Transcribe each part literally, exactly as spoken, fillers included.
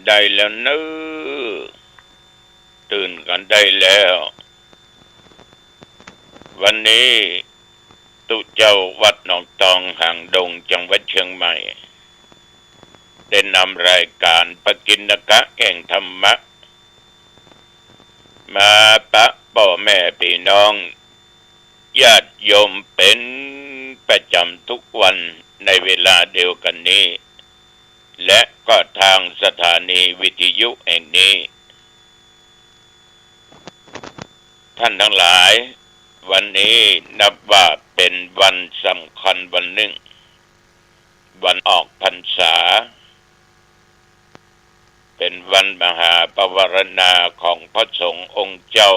ได้แล้วเน้อ ตื่นกันได้แล้ว วันนี้ตุ๊เจ้าวัดหนองตองหางดงจังหวัดเชียงใหม่ ได้นำรายก๋านปกิณกะแห่งธรรมะ มาปะป้อแม่ปี้น้อง ญาติโยมเป๋นประจ๋ำทุกวันในเวลาเดียวกั๋นนี้ และก็ตางสถานีวิทยุแห่งนี้ ต้านตังหลาย วันนี้นับว่าเป๋นวันสำคัญวันนึ่ง วันออกพรรษา เป๋นวันมหาปวารณาของพระสงฆ์องค์เจ้า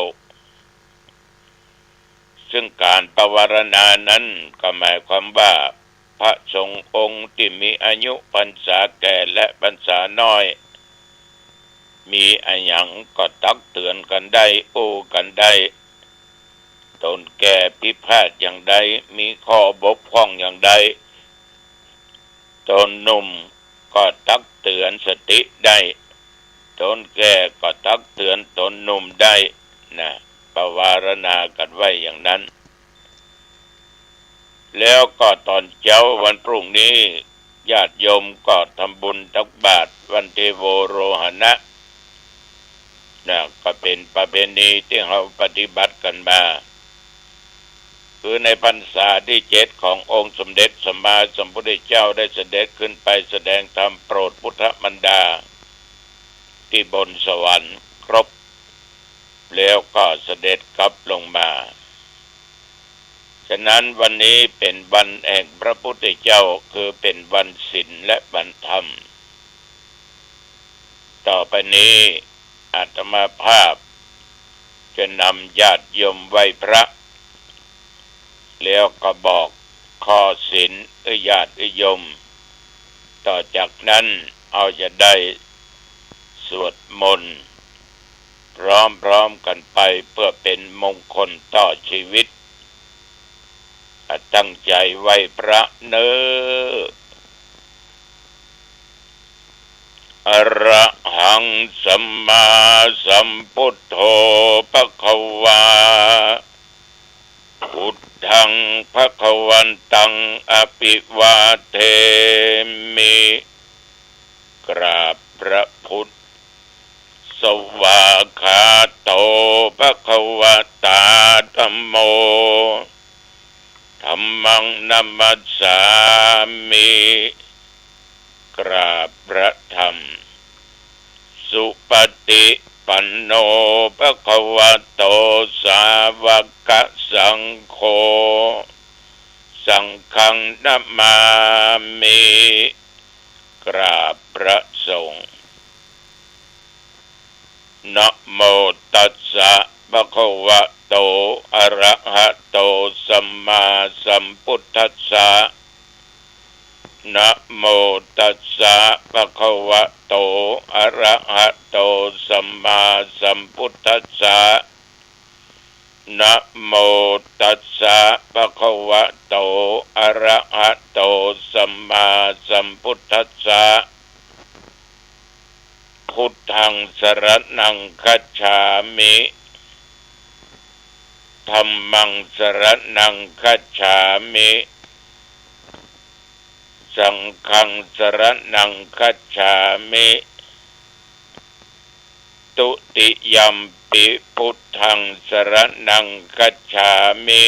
ซึ่งก๋านปวารณานั้นก็หมายความว่า พระสงฆ์องค์ตี้มีอายุพรรษาแก่และพรรษาน้อย มีอะหยังก็ตักเตื๋อนกั๋นได้ อู้กั๋นได้ ต๋นแก่ผิดพลาดอย่างใด มีข้อบกพร่องอย่างใด ต๋นหนุ่มก็ตักเตื๋อนสติได้ ต๋นแก่ก็ตักเตื๋อนต๋นหนุ่มได้นะ ปวารณากั๋นไว้อย่างนั้น แล้วก็ต๋อนเจ๊าวันพรุ่งนี้ ญาติโยมก็ทำบุญตักบาตรวันเทโวโรหณะ นะ ก็เป๋นประเพณีตี้เฮาปฏิบัติกั๋นมา คือในพรรษาตี้เจ็ดขององค์สมเด็จสัมมาสัมพุทธเจ้าได้เสด็จขึ้นไปแสดงธรรมโปรดพุทธมารดา ตี้บนสวรรค์ครบ แล้วก็เสด็จกลับลงมา ฉะนั้นวันนี้เป๋นวันแห่งพระพุทธเจ้า คือเป๋นวันศีลและวันธรรม ต่อไปนี้อาตมาภาพจะนำญาติโยมไหว้พระ แล้วก็บอกข้อศีลเอื้อญาติเอื้อโยม ต่อจากนั้นเฮาจะได้สวดมนต์พร้อมๆ กั๋นไป เพื่อเป๋นมงคลต่อชีวิต อ่ะ ตั้งใจ๋ไหว้พระเน้อ อะระหังสัมมาสัมพุทโธ ภะคะวา พุทธัง ภะคะวันตัง อะภิวาเทมิ กราบพระพุทธ สวากขาโต ภะคะวะตา ธัมโม ธัมมัง นะมัสสามิ กราบพระธรรม สุปฏิปันโน ภะคะวะโต สาวกสังโฆ สังฆัง นะมามิ กราบพระสงฆ์ นะโมตัสสะ ภะคะวะโต อะระหะโต สัมมาสัมพุทธัสสะ นะโมตัสสะ ภะคะวะโต อะระหะโต สัมมาสัมพุทธัสสะ นะโมตัสสะ ภะคะวะโต อะระหะโต สัมมาสัมพุทธัสสะ พุทธัง สะระณัง คัจฉามิ ธัมมัง สะระณัง คัจฉามิ สังฆัง สะระณัง คัจฉามิ ตุติยัมปิ พุทธัง สะระณัง คัจฉามิ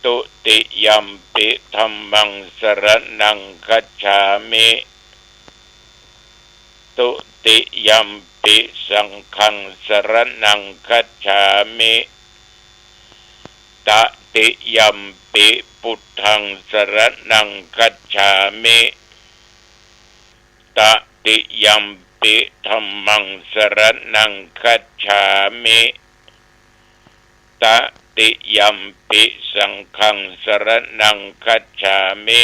ตุติยัมปิ ธัมมัง สะระณัง คัจฉามิ ตุติยัมปิ สังฆัง สะระณัง คัจฉามิ ตติยัมปิ พุทธัง สะระณัง คัจฉามิ ตติยัมปิ ธัมมัง สะระณัง คัจฉามิ ตติยัมปิ สังฆัง สะระณัง คัจฉามิ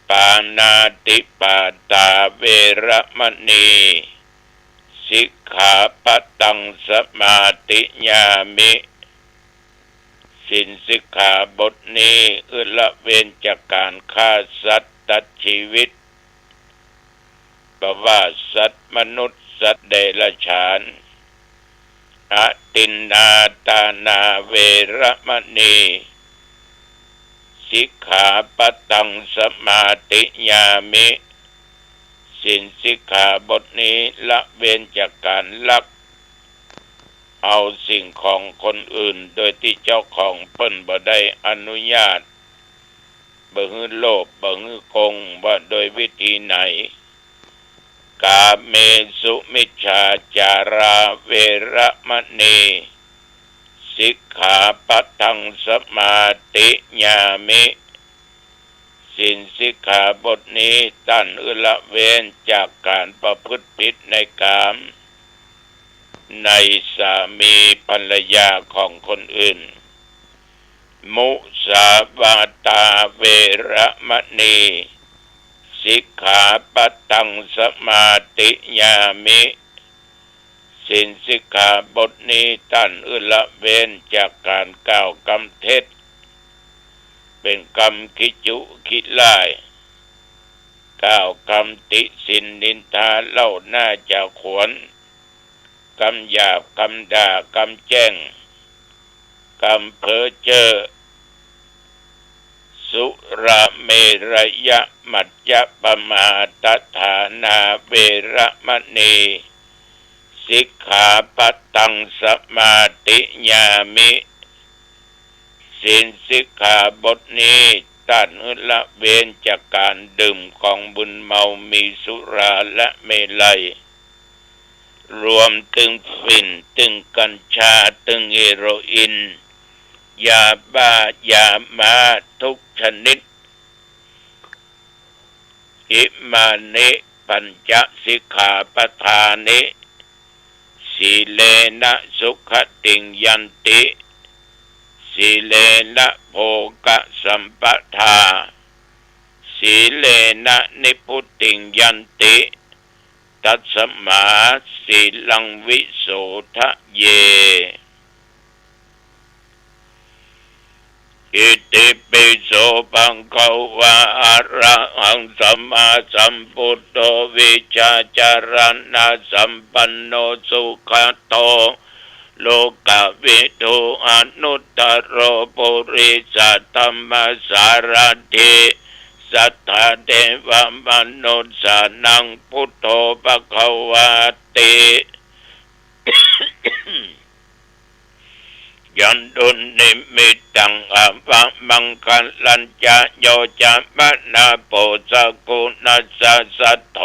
ปาณาติปาตา เวระมะณี สิกขาปะตัง สะมาธิยามิ ศีลสิกขาบทนี้ คือละเว้นจากก๋านฆ่าสัตว์ตัดจีวิต กว่าสัตว์มนุษย์สัตว์เดรัจฉาน อทินนาทานาเวระมะณี สิกขาปะทังสมาธิยามิ ศีลสิกขาบทนี้ละเว้นจากการลักเอาสิ่งของคนอื่นโดยตี้เจ้าของเปิ้นบ่ได้อนุญาต บ่หื้อโลภ บ่หื้อโกง ว่าโดยวิธีไหน กาเมสุมิจฉาจาราเวระมะณี สิกขาปะทังสมาธิยามิ ศีลสิกขาบทนี้ต้านหื้อละเว้นจากการประพฤติผิดในกาม ในสามีภรรยาของคนอื่น มุสาวาทาเวระมะณี สิกขาปะทังสมาธิยามิ ศีลสิกขาบทนี้ต้านหื้อละเว้นจากการกล่าวกำเท็จ เป๋นกำขี้จุขี้ล่าย กล่าวกำติฉินนินทาเล่าหน้าจ่าขวน กำหยาบ กำด่า กำแจ้ง กำเพ้อเจ้อ สุราเมรยมัจจะปมาทฐานาเวระมะณี สิกขาปะทังสมาธิยามิ ศีลสิกขาบทนี้ต้านหื้อละเว้นจากการดื่มของมึนเมามีสุราและเมรัย รวมตึงฝิ่น ตึงกัญชา ตึงเฮโรอีน ยาบ้า ยาม้าทุกชนิด อิมานิปัญจสิกขาปะทานิ สีเลนะสุขติงยันติ สีเลนะโภคสัมปทา สีเลนะนิพพุติงยันติ ตัสมาสีลังวิโสทะเย อิติปิโสภะคะวา อะระหังสัมมาสัมพุทโธ วิชชาจารณะสัมปันโน สุขะโต โลกะวิทู อนุตตโร ปุริสะธัมมสารถิ สัทธาเทวะมนุสสานัง พุทโธภะคะวาติ ยันตุนนิมิตตังอะวะมังคะลัญจะ โยจะมะนะโภสะกุณัสสะสัทโธ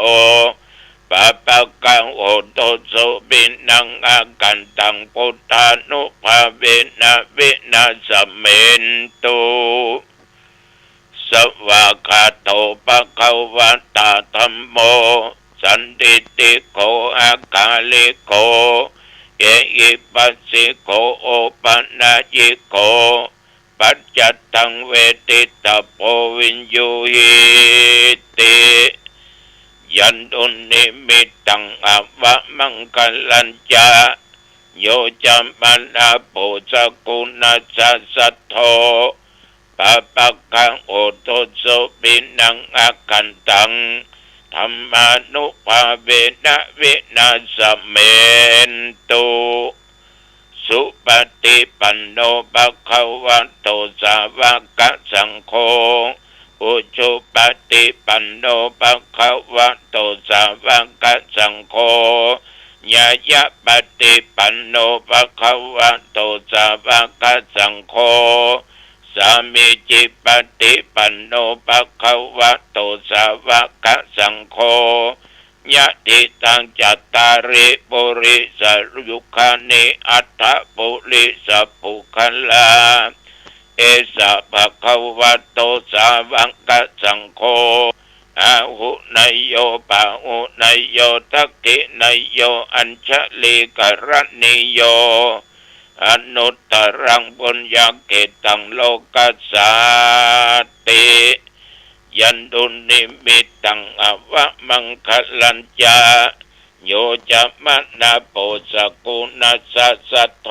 ปะปะกะโหตุสุปินังอะคันตัง พุทธานุภาเวนะวินาสเมนตุ สวากขาโตภะคะวะตาธัมโม สันทิฏฐิโก อะกาลิโก เอหิปัสสิโก โอปะนะยิโก ปัจจัตตังเวทิตะโพ วิญญูหิติ ยันตุนนิมิตตังอะวะมังคะลัญจะ โยจะมะนะโภสะกุณัสสะสัทโธ ปะปะกะโหตุสุปินังอะคันตัง ธัมมานุภาเวนะวินาสเมนตุ สุปะฏิปันโนภะคะวะโต สาวะกะสังโฆ อุจุปะฏิปันโนภะคะวะโต สาวะกะสังโฆ ญาญะปะฏิปันโนภะคะวะโต สาวะกะสังโฆ สามีจิปะฏิปันโนภะคะวะโต สาวะกะสังโฆ ยะถิตัง จัตตาริ ปุริสะยุคานิ อัฏฐะปุริสะปุคคลา เอสะภะคะวะโต สาวะกะสังโฆ อาหุเนยโย ปาหุเนยโย ทักขิเนยโย อัญชลีกะรณีโย อนุตตรังปุญญะเขตตัง โลกัสสาติ ยันตุนนิมิตตังอะวะมังคะลัญจะ โยจะมะนะโภสะกุณัสสะสัทโธ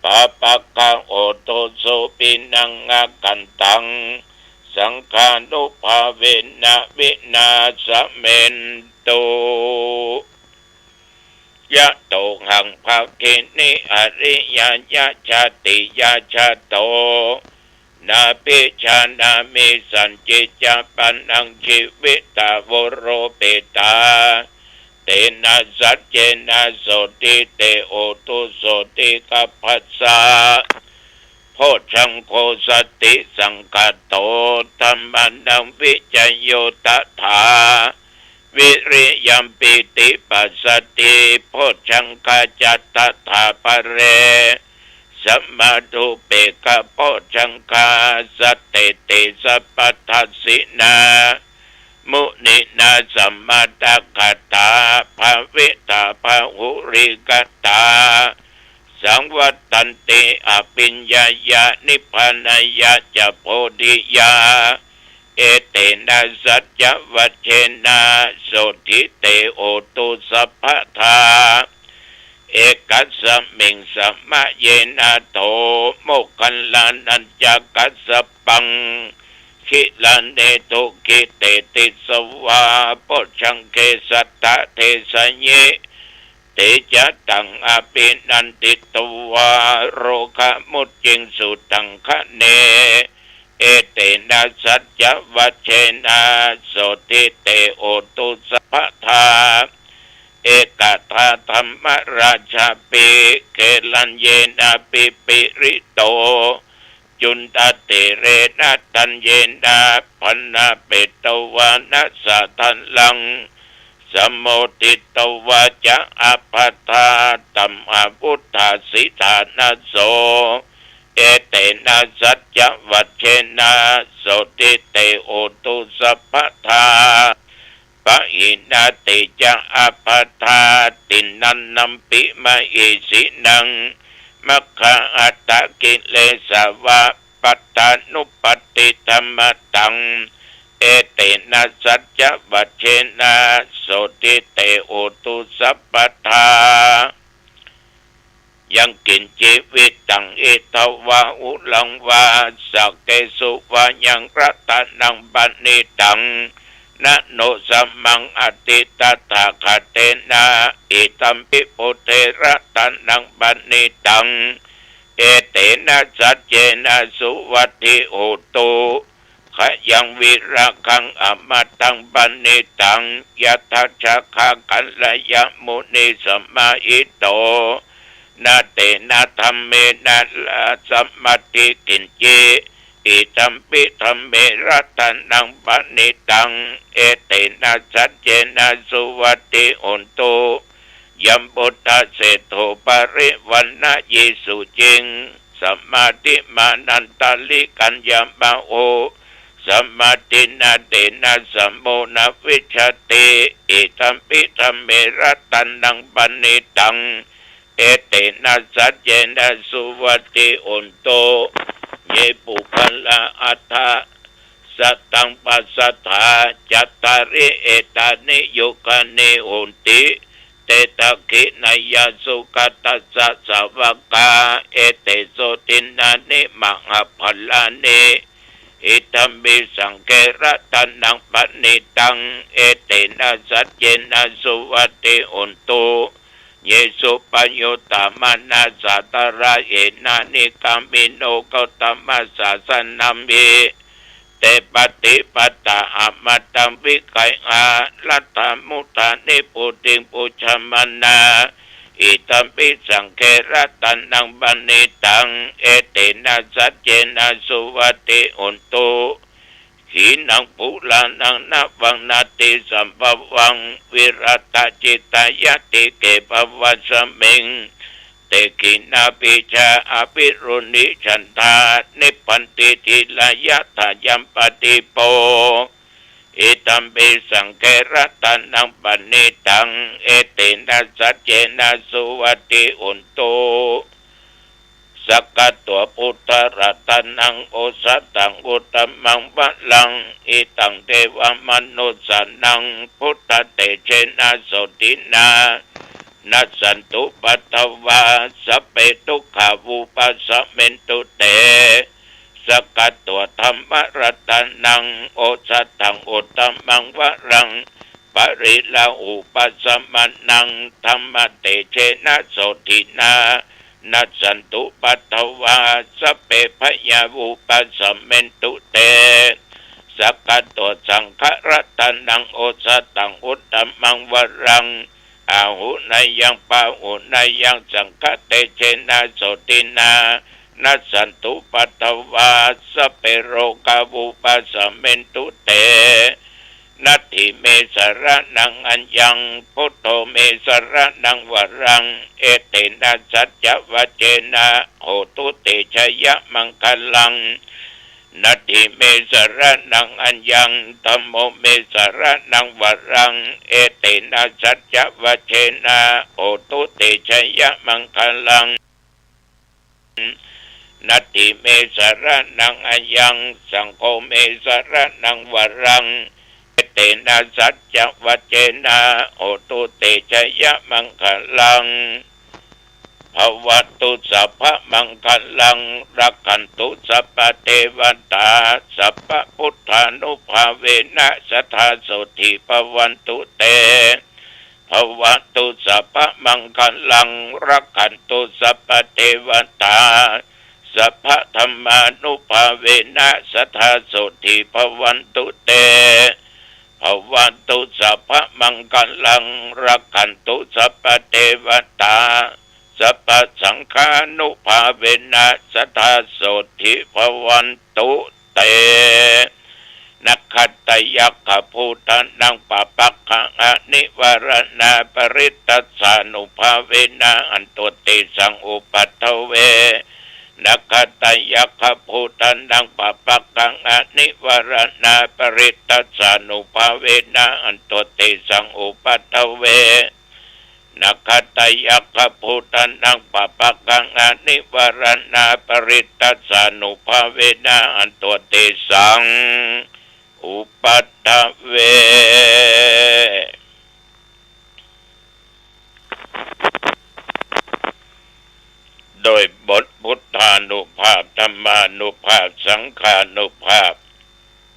ปะปะกะโหตุสุปินังอะคันตัง สังฆานุภาเวนะวินาสเมน ตุ ยะโตหัง ภะคะเน อะริยะยะ ชาติยะ ชาโต นาภิชานามิ สัญญิจจะ ปะนัง จีวิตา โวโรปิตา เตนะ สัจเจนะ โสติ เต โหตุ โสติกัพพะสสะ โพชฌังโฆ สติสังคาโต ธัมมานัง วิจโย ตถา วิริยะ ปีติ ปัสสะทธิ โพชฌังคา จะ ตถาปะเร สะมาธุ เปกขะ โพชฌังคา สัตเต สัพพะทัสสินา มุนินา สะมาดาคาตา ภาวิตา พะหุริกตา สังวัตตันติ อะภิญญายะ นิพพานายะจะ โพธิยา เอเตนะ สัจจะวัจเจนะ โสตถิ เต โหตุ สัพพะทา เอกัสสะมิง สะมะเยนะ โถ โมคคัลลานัญจะกัสสะปัง กิลาเน ทุกขิเต ติสสะวา โพชฌังเข สัตถะเทสะยิ เตจะตัง อะภินันทิตวา โรคะมุจจิงสุตังคะเน เอเตนะ สัจจะวัจเจนะ โสตถิ เต โหตุ สัพพะทา เอกทา ธัมมราชาปิ เกลัญเยนะ ปิปิริโต จุนทะเถเรนะ ทัญเยนะ ภะนะเปตวานะ สาธะรัง สะโมทิตวาจะ อะภะทา ธัมมา วุฏฐาสิฐานะโส เอเตนะ สัจจะวัจเจนะ โสตถิ เต โหตุ สัพพะทา ปะหินา เตจะ อะภะทา ติณันนัมปิ มะหิสินัง มัคคะหัตถะกิเลสาวะ ปัตตานุปัตติธัมมะตัง เอเตนะ สัจจะวัจเจนะ โสตถิ เต โหตุ สัพพะทา ยังกิญจิวิตัง อิทังวา หุรังวา สักเขสุวายัง รัตนังปะณิตัง นะโนสะมัง อัตถิตถะถาคะเตนะ อิดัมปิ บุตเถ รัตนังปะณิตัง เอเตนะ สัจเจนะ สุวัตถิ โหตุ ขยังวิราคัง อมตังปะณิตัง ยะถา ชาคา กัลยะมุนี สมาหิโต นะเตนะ ธัมเมนะ ลาสะมัตถิ กิญจิ อิดัมปิ ธัมเม รัตนังปะณิตัง เอเตนะ สัจเจนะ สุวัตถิ โหตุ ยัม บุตตะเศรษโฐ ปะริวัณณะยี สุจิง สมาธิมานันตะริกัญญะมะโห สมาธินะ เตนะ สะโมนะ วิชชาติ อิดัมปิ ธัมเม รัตนังปะณิตัง เอเตนะ สัจเจนะ สุวัตถิ โหตุ เย ปุคคะลา อัฏฐะ สัตตัง ปัสสัทธา จัตตาริ เอตานิ ยุคคานิ โหนติ เต ทักขิณายา สุขะตัสสะ สาวะกา เอเต โส ทินนานิ มหะพลานิ อิดัมปิ สังเฆ รัตนังปะณิตัง เอเตนะ สัจเจนะ สุวัตถิ โหตุ เย สุปะยุตตะ มานา สาธาราเฮนะ นิกามิโน โกตมะสาสะนะมิ เต ปะติปัตตะ อมตัง วิกะหา ลัตถะมุทา นิพพุติง ปูชมานา อิดัมปิ สังเฆ รัตนังปะณิตัง เอเตนะ สัจเจนะ สุวัตถิ โหตุ ขีณัง ปูราณัง นะวัง นาติสัมภวัง วิรัตะ จิตตะ ยะติเก ภวัสมิง เต ขีณา ปีชา อภิรุณหิ ฉันทา นิบบันติ ธีรา ยะถา ยัมปะตีโป อิดัมปิ สังเฆ รัตนังปะณิตัง เอเตนะ สัจเจนะ สุวัตถิ โหตุ สักขะตวา พุทธะ รัตนัง โอสะถัง อุตตะมัง วะรัง หิตัง เทวะ มะนุสสานัง พุทธะ เตเจนะ โสตินะ นัสสันตุ ปัตถะวา สัพเพ ทุกขา วุปัสสะเมนตุ เต สักขะตวา ธัมมะ รัตนัง โอสะถัง อุตตะมัง วะรัง ป ปริลาหูปะสะมะนัง ธัมมะเตเจนะโสตินะ นัสสันตุปัทวา สัพเพ พยา วุปัสสะเมนตุ เต สักขะโต สังฆะรัตะนัง โอสะถัง อุตตะมัง วะรัง อาหุเนยัง ปาหุเนยัง สังฆะเตเจนะโสตินะ นัสสันตุปัทวา สัพเพ โรกา วุปัสสะเมนตุ เต นัตถิเม สะระณัง อัญญัง พุทโธ เม สะระณัง วะรัง เอเตนะ สัจจะวะเจนะ โหตุ เต ชะยะมังคะลัง นัตถิเม สะระณัง อัญญัง ธัมโม เม สะระณัง วะรัง เอเตนะ สัจจะวะเจนะ โหตุ เต ชะยะมังคะลัง นัตถิเม สะระณัง อัญญัง สังโฆ เม สะระณัง วะรัง เอเตนะ สัจจะวะเจนะ โหตุ เต ชะยะมังคะลัง ภะวะตุ สัพพะมังคะลัง รักขันตุ สัพพะเทวะตา สัพพะพุทธานุภาเวนะ สะทา โสติ ภะวันตุ เต ภะวะตุ สัพพะมังคะลัง รักขันตุ สัพพะเทวะตา สัพพะธัมมานุภาเวนะ สะทา โสติ ภะวันตุ เต ภะวะตุ สัพพะมังคะลัง รักขันตุ สัพพะเทวะตา สัพพะสังฆานุภาเวนะ สะทา โสติ ภะวันตุ เต นักขัตตะยักขะภูตะนัง ปะปักขะอะนิวะระณา ปะริตตัสสานุภาเวนะ หันตุ เตสัง อุปัทเว นักขัตตะยักขะภูตะนัง ปะปักขะอะนิวะระณา ปะริตตัสสานุภาเวนะ หันตุ เตสัง อุปัทเว นักขัตตะยักขะภูตะนัง ปะปักขะอะนิวะระณา ปะริตตัสสานุภาเวนะ หันตุ เตสัง อุปัทเว โดยบทพุทธานุภาพ ธัมมานุภาพ สังฆานุภาพ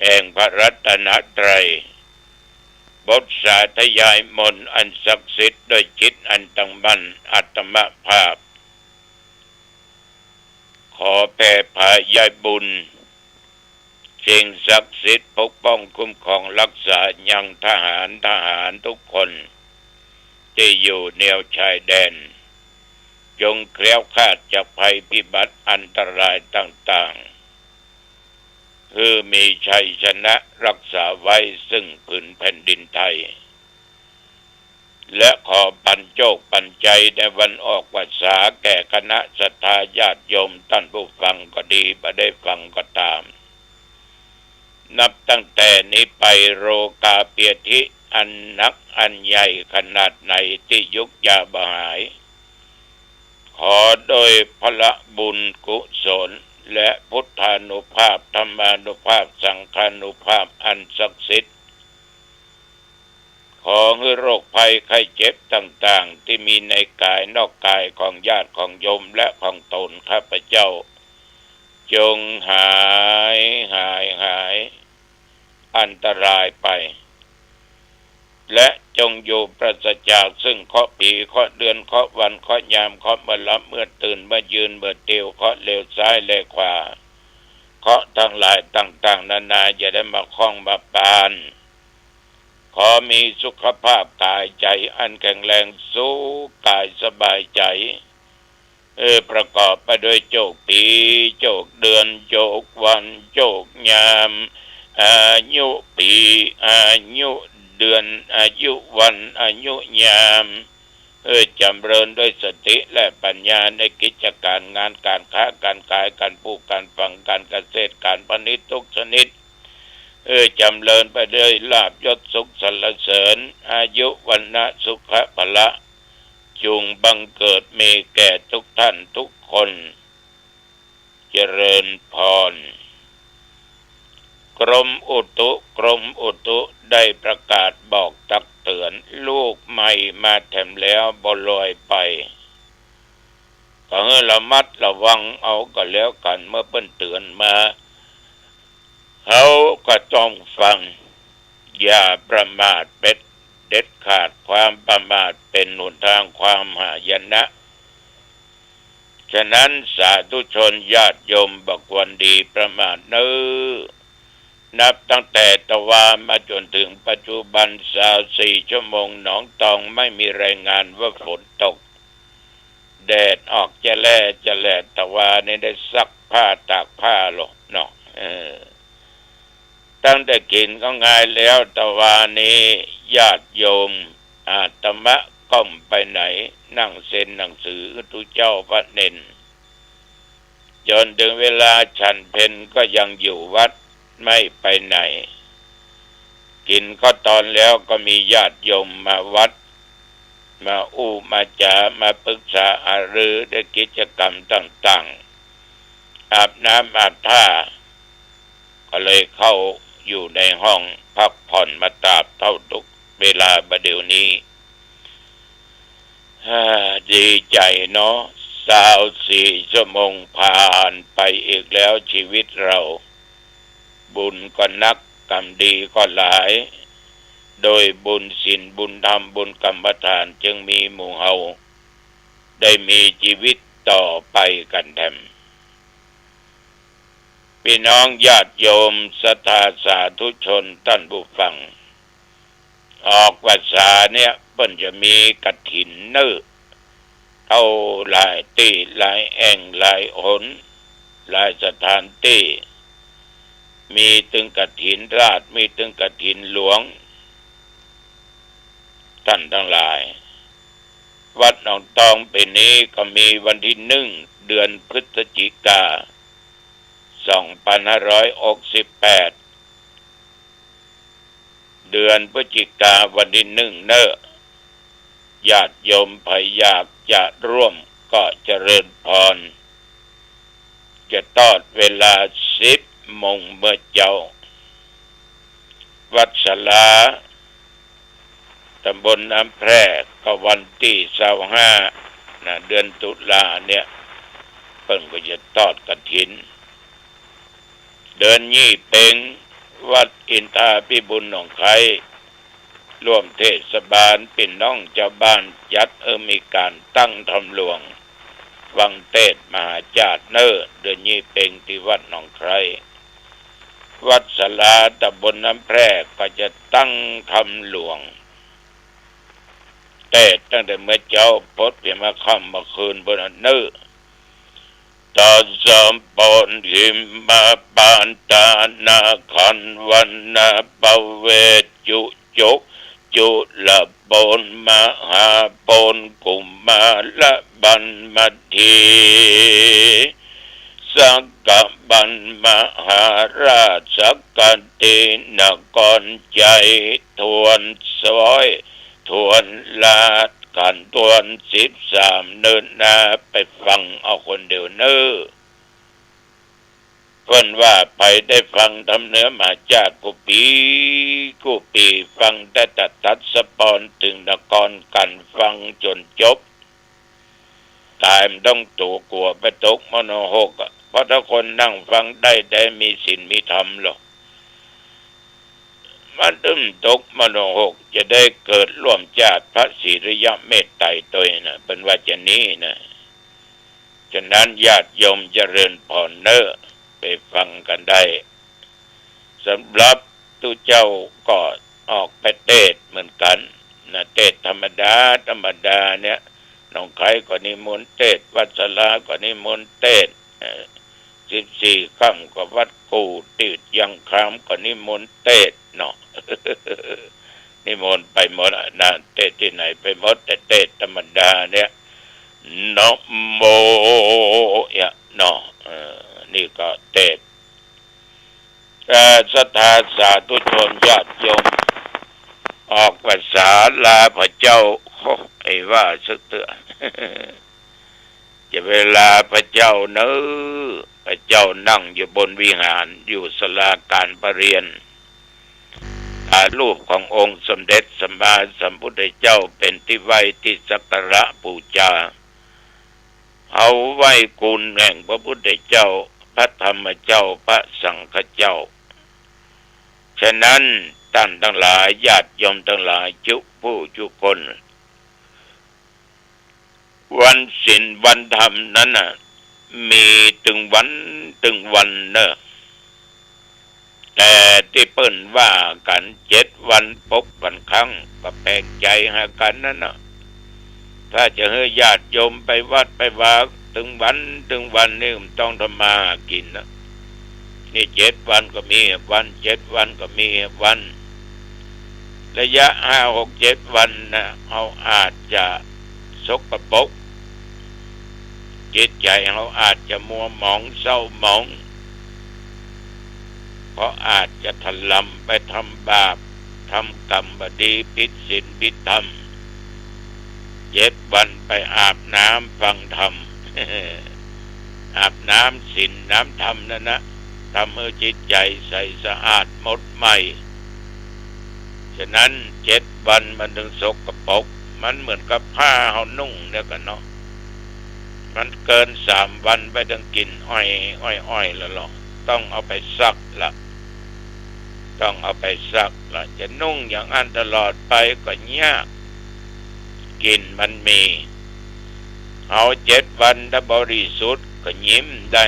แห่งพระรัตนตรัย บทสาธยายมนต์อันศักดิ์สิทธิ์ ด้วยจิตอันตั้งมั่น อัตมภาพ ขอแผ่ผายายบุญ สิ่งศักดิ์สิทธิ์ปกป้องคุ้มครองรักษายังทหาร ทหารทุกคน ตี้อยู่แนวชายแดน จงแคล้วคลาดจากภัยพิบัติอันตรายต่างๆ หื้อมีชัยชนะรักษาไว้ซึ่งผืนแผ่นดินไทย และขอปันโจคปันชัยในวันออกพรรษาแก่คณะศรัทธาญาติโยมต้านผู้ฟังก็ดี บ่ได้ฟังก็ต๋าม นับตั้งแต่นี้ไป โรคาพยาธิอันหนักอันใหญ่ขนาดไหนตี้ยุกยาบ่หาย ขอโดยพละบุญกุศล และพุทธานุภาพ ธัมมานุภาพ สังฆานุภาพอันศักดิ์สิทธิ์ ขอหื้อโรคภัยไข้เจ็บต่างๆ ตี้มีในก๋ายนอกก๋ายของญาติของโยมและของต๋นข้าพเจ้า จงหาย หาย หาย อันตรายไป และจงอยู่ปราศจากซึ่งเคราะห์ผี เคราะห์เดือน เคราะห์วัน เคราะห์ยาม เคราะห์เมื่อหลับ เมื่อตื่น เมื่อยืน เมื่อเตียว เคราะห์เลวซ้ายและขวา เคราะห์ตังหลายต่างๆ นานา อย่าได้มาข้องมาปาน ขอมีสุขภาพก๋ายใจ๋อันแข็งแรง สุขก๋ายสบายใจ๋ เออ ประกอบไปด้วยโจคปี โจคเดือน โจควัน โจคยาม อายุปี อายุเดือน อายุวัน อายุยาม เออ จ๋ำเริญด้วยสติและปัญญาในกิจก๋านงาน ก๋านค้า ก๋านขาย ก๋านปลูก ก๋านฝัง ก๋านเกษตร ก๋านพาณิชย์ทุกชนิด เออ จ๋ำเริญไปด้วยลาภยศสุขสรรเสริญ อายุ วรรณะ สุขะ พละ จุ่งบังเกิดมีแก่ทุกท่านทุกคน เจริญพร กรมอุตุ กรมอุตุได้ประกาศบอกตักเตื๋อน ลูกใหม่มาแถมแล้ว บ่ลอยไป ก็หื้อระมัดระวังเอาก็แล้วกั๋น เมื่อเปิ้นเตื๋อนมา เฮาก็ต้องฟัง อย่าประมาทเป๋น เด็ดขาด ความประมาทเป๋นหนตางความหายนะ ฉะนั้นสาธุชนญาติโยมบ่ควรดีประมาทเน่อ นับตั้งแต่ตะวามาจ๋นเถิงปัจจุบัน ซาวสี่ชั่วโมง หนองตองไม่มีรายงานว่าฝนตก แดดออกจะแล่จะแหลด ตะวานี้ได้ซักผ้าตากผ้าลอเนาะ เออ ตั้งแต่กิ๋นข้าวงายแล้ว ตะวานี้ญาติโยมอาตมาก้อมไปไหน นั่งเซ็นหนังสือตุ๊เจ้าพระเณร จ๋นเถิงเวลาฉันเพลก็ยังอยู่วัด ไม่ไปไหน กิ๋นข้าวตอนแล้วก็มีญาติโยมมาวัด มาอู้มาจ๋า มาปรึกษาหารือในกิจกรรมต่างๆ อาบน้ำอาบท่า ก็เลยเข้าอยู่ในห้องพักผ่อนมาตราบเต้าทุกเวลาบ่าเดี่ยวนี้ ฮ่า ดีใจ๋เนาะ ซาวสี่ชั่วโมงผ่านไปอีกแล้ว ชีวิตเรา บุญก็นัก กรรมดีก็หลาย โดยบุญศีล บุญธรรม บุญกรรมฐาน จึงมีหมู่เฮาได้มีชีวิตต่อไปกั๋นแถม ปี้น้องญาติโยมศรัทธาสาธุชนต้านผู้ฟัง ออกพรรษาเนี่ยเปิ้นจะมีกฐินเน่อ เต้าหลายตี้หลายแอ่งหลายหน หลายสถานตี้ มีตึงกฐินราช มีตึงกฐินหลวง ต้านตังหลาย วัดหนองตองปี๋นี้ก็มีวันตี้นึ่ง เดือนพฤศจิกา สองปันห้าร้อยหกสิบแปด เดือนพฤศจิกาวันตี้นึ่งเน่อ ญาติโยมใผอยากจะร่วมก็เจริญพร จะตอดเวลาสิบโมงเมื่อเจ๊า วัดสาลา ต๋ำบลน้ำแพร่ ก็วันตี้ซาวห้านะ เดือนตุลาเนี่ย เปิ้นก็จะตอดกฐิน เดือนยี่เป็ง วัดอินทาภิบูลย์หนองคาย ร่วมเทศบาลปี้น้องจาวบ้านจัดหื้อมีก๋านตั้งธรรมหลวง ฟังเตสน์มหาจาตุเน่อ เดือนยี่เป็งตี้วัดหนองคาย วัดสาลาต๋ำบลน้ำแพร่ก็จะตั้งธรรมหลวง เตสน์ตั้งแต่เมื่อเจ๊าพดเปียมาค่ำเมื่อคืนปู้นเน่อ ตัสสะโพธิมะปะทานาขันวะนะปะเวจุจุจุลโพนมหาโพนกุมารบัณฑิต สักกะบัณฑิตมหาราช สักกะตินครชัย ทวนซ้อย ทวนลาด ขันทวนสิบสาม เนิ่นนา ไปฟังเอาคนเดียวเน่อ เปิ้นว่าใผได้ฟังธรรมเนื้อมหาจาตุกู้ปี๋กู้ปี๋ ฟังแต่ตะทัศพรเถิงนครกัน ฟังจ๋นจบ ต๋ายมันต้องตั๋วกั๋วไปตกมนหกอะ เพราะถ้าคนนั่งฟังได้ ได้มีศีลมีธรรมลอ มันต้องตกมนหก จะได้เกิดร่วมจาตุพระศรีอริยะเมตไตรตวยนะ เปิ้นว่าจะนี้นะ ฉะนั้นญาติโยมเจริญพรเน่อ ไปฟังกั๋นได้ สำหรับตุ๊เจ้าก็ออกไปเตสน์เหมือนกั๋นนะ เตสน์ธรรมดาธรรมดาเนี่ย หนองคายก็นิมนต์เตสน์ วัดสาลาก็นิมนต์เตสน์ เอ่อ สิบสี่ค่ำก็วัดกู่ตี้ยังคามก็นิมนต์เตสน์เนาะ นิมนต์ไปหมดอะนะ เตสน์ตี้ไหนไปหมด แต่เตสน์ธรรมดาเนี่ย นะโม เนี่ยเนาะ เออ นี่ก็เตสน์ เอ่อ ศรัทธาสาธุชนญาติโยม ออกพรรษาลาพระเจ้า โอ้ ไอ้ว่าสักเตื้อ จะไปลาพระเจ้าเน่อ พระเจ้านั่งอยู่บนวิหาร อยู่ศาลาการประเรียน ต๋ารูปขององค์สมเด็จสัมมาสัมพุทธเจ้าเป๋นตี้ไหว้ตี้สักการะปู๋จา เฮาไหว้คุณแห่งพระพุทธเจ้า พระธรรมเจ้า พระสังฆเจ้า ฉะนั้น ต้านตังหลาย ญาติโยมตังหลาย จุผู้จุคน วันศีลวันธรรมนั้นน่ะ มีตึงวันตึงวันเน่อ แต่ตี้เปิ้นว่ากั๋นเจ็ดวันปบกั๋นครั้ง ก็แปลกใจ๋หากั๋นนั้นน่ะ ถ้าจะหื้อญาติโยมไปวัดไปวาตึงวันตึงวันนี่ มันต้องทำมาหากิ๋นนะ นี่เจ็ดวันก็มีวัน เจ็ดวันก็มีวัน ระยะห้าหกเจ็ดวันน่ะ เฮาอาจจะสกปรก จิตใจ๋เฮาอาจจะมัวหมองเศร้าหมอง เพราะอาจจะถล่ำไปทำบาป ทำกรรมบ่ดี ผิดศีลผิดธรรม เจ็ดวันไปอาบน้ำฟังธรรม อาบน้ำศีลน้ำธรรมนั้นนะ ทำหื้อจิตใจ๋ใสสะอาดหมดใหม่ ฉะนั้นเจ็ดวันมันตึงสกปรก มันเหมือนกับผ้าเฮานุ่งเนี่ยกั๋นเนาะ มันเกินสามวันไปตึงกลิ่นอ่อย อ่อยๆ แล้วลอ ต้องเอาไปซักละ ต้องเอาไปซักละ จะนุ่งอย่างอั้นตลอดไปก็ยาก กลิ่นมันมี เอาเจ็ดวันถ้าบริสุทธิ์ก็ยิ้มได้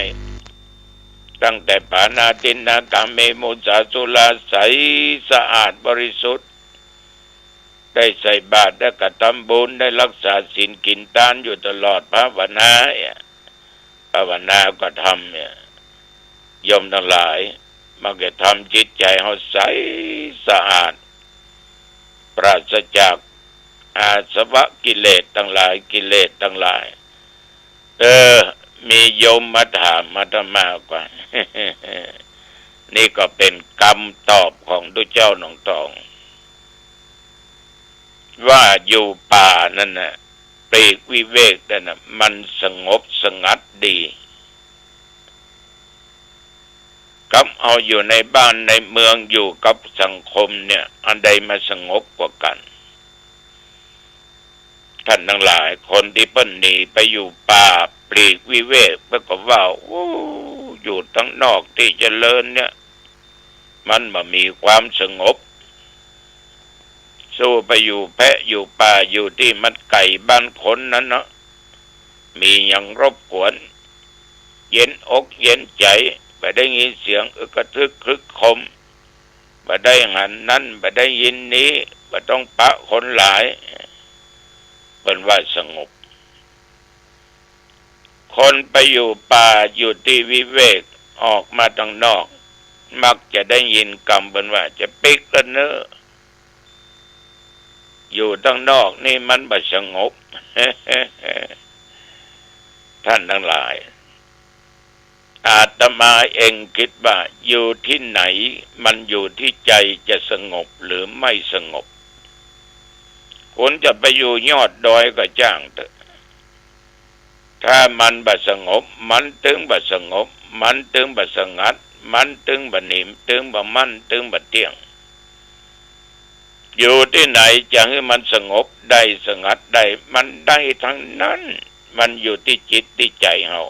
ตั้งแต่ปาณาติปาตาเวร มุสา สุรา ใสสะอาดบริสุทธิ์ ได้ใส่บาตร ได้กระทำบุญ ได้รักษาศีลกิ๋นตานอยู่ตลอด ภาวนาเนี่ย ภาวนาก็ทำเนี่ย โยมตังหลาย มันจะทำจิตใจ๋เฮาใสสะอาด ปราศจากอาสวะกิเลสตังหลาย กิเลสตังหลาย เออ มีโยมมาถามอาตมาว่า นี่ก็เป๋นกำตอบของตุ๊เจ้าหนองตอง ว่าอยู่ป่านั่นน่ะ ปลีกวิเวกนั่นน่ะ มันสงบสงัดดี กับเอาอยู่ในบ้านในเมือง อยู่กับสังคมเนี่ย อันใดมาสงบกว่ากั๋น ท่านตังหลาย คนตี้เปิ้นหนีไปอยู่ป่าปลีกวิเวก เปิ้นก็ว่า โอ้ อยู่ตังนอกตี้เจริญเนี่ย มันบ่มีความสงบ สู้ไปอยู่แพะอยู่ป่า อยู่ตี้มันไก๋บ้านคนนั้นเนาะ มีหยังรบกวน เย็นอกเย็นใจ๋ บ่ได้ยินเสียงอึกกระทึกครึกโครม บ่ได้หันนั้น บ่ได้ยินนี้ บ่ต้องปะคนหลาย เปิ้นว่าสงบ คนไปอยู่ป่า อยู่ตี้วิเวก ออกมาตังนอก มักจะได้ยินกำเปิ้นว่า จะปลีกละเน้อ อยู่ตังนอกนี่มันบ่สงบ ท่านตังหลาย อาตมาเองกึ๊ดว่า อยู่ตี้ไหน มันอยู่ตี้ใจ๋จะสงบหรือไม่สงบ คุณจะไปอยู่ยอดดอยก็จ้างเต๊อะ ถ้ามันบ่สงบ มันตึงบ่สงบ มันตึงบ่สงัด มันตึงบ่นิ่ม ตึงบ่มั่น ตึงบ่เตี้ยง อยู่ตี้ไหนจะหื้อมันสงบได้ สงัดได้ มันได้ตังนั้น มันอยู่ตี้จิตตี้ใจ๋เฮา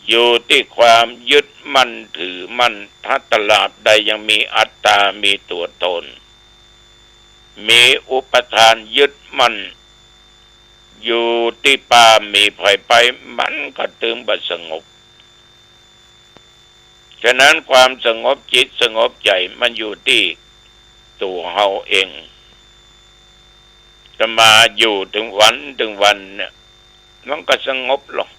อยู่ตี้ความยึดมั่นถือมั่น ถ้าตราบใดยังมีอัตตา มีตั๋วตน มีอุปาทานยึดมั่น อยู่ตี้ป่ามีภัยไป มันก็ตึงบ่สงบ ฉะนั้นความสงบจิตสงบใจ๋มันอยู่ตี้ตั๋วเฮาเอง อาตมาอยู่ตึงวันตึงวันเนี่ย มันก็สงบลง